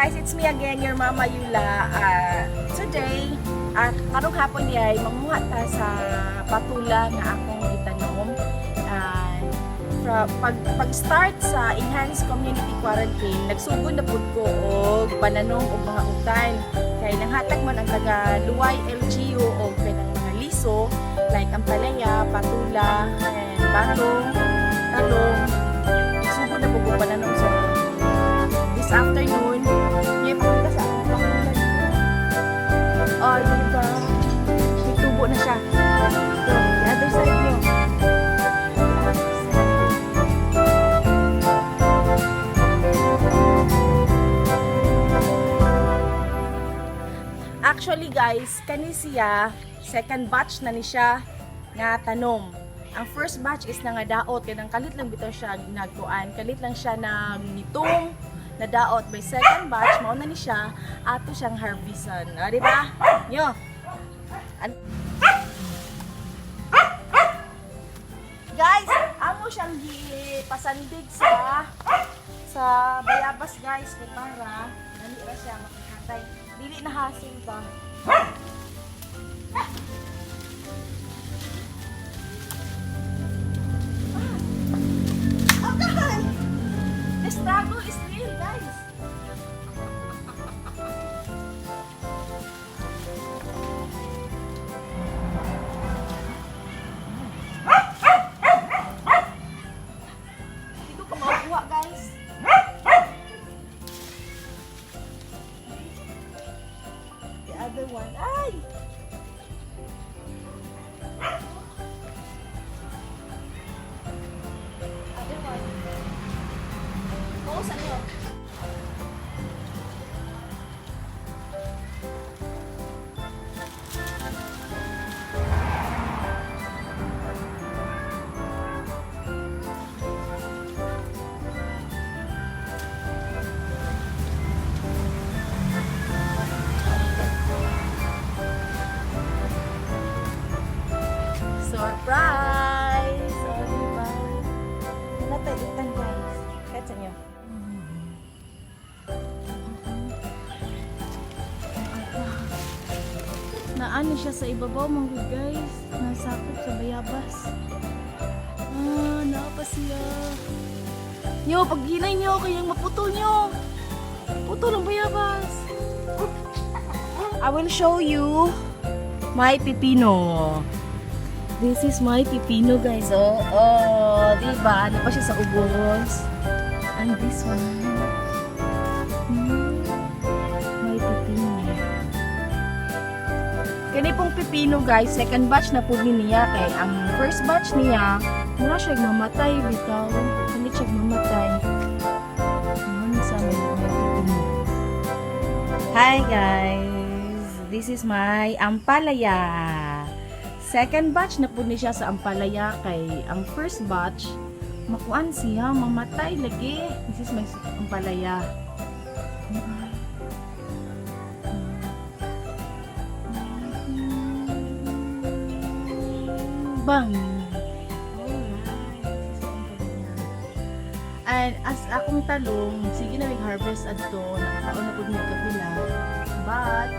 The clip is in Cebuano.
Guys, it's me again, your Mama Yula. Today, karong hapon diay, manguha ta sa patula nga akong gitanom. Pag start sa enhanced community quarantine, nagsugod na pud ko og pananom og mga utan. Kay nanghatag man ang taga Luway LGU og kanang mga liso like ampalaya, patula, and batong, talong. Nagsugod na pud ko pananom, so this afternoon, yeah, pakita sa akong patula. Oh, di ba? May tubo na siya. Ito, the other side nyo. The other side. Actually guys, kani siya, second batch na ni siya nga tanom. Ang first batch is nga daot, kanang kalit lang bitaw siya nagkuan, kalit lang siya nag nitong na daot. By second batch, mao na ni siya, ato siyang harvestan. Ah, di ba? Nyo. Guys, amo siyang gipasandig sa bayabas, guys, kay para dali ra siya makakatay. Dili na hassle ba? Ah! Okay! The struggle is real, guys. Hindi ko makuha, guys. The other one. Ay! Other one. Oo, sa inyo. Surprise! Oh, diba? Wala tayo utan, guys. Kahit sa inyo. Naano siya sa ibabaw mga good, guys. Nasakop sa bayabas. Ah, naa pa siya. Nyo, pag hinay nyo, kayang maputol nyo. Putol ang bayabas. I will show you my pipino. This is my pipino, guys. Oh, di ba? Ano pa siya sa ubos? And this one. My pipino. Kani pong pipino, guys, second batch na po ni niya kay ang first batch niya, mura siya mamatay bitaw. Kani siya mamatay. Ano sa may pipino. Hi guys! This is my ampalaya. Second batch na po ni siya sa ampalaya kay ang first batch makuan siya, mamatay lagi. This is my ampalaya. Bang! Alright. This is my ampalaya. And as akong talong, sige na may harvest adto, nakakaon na pud mi kapila. But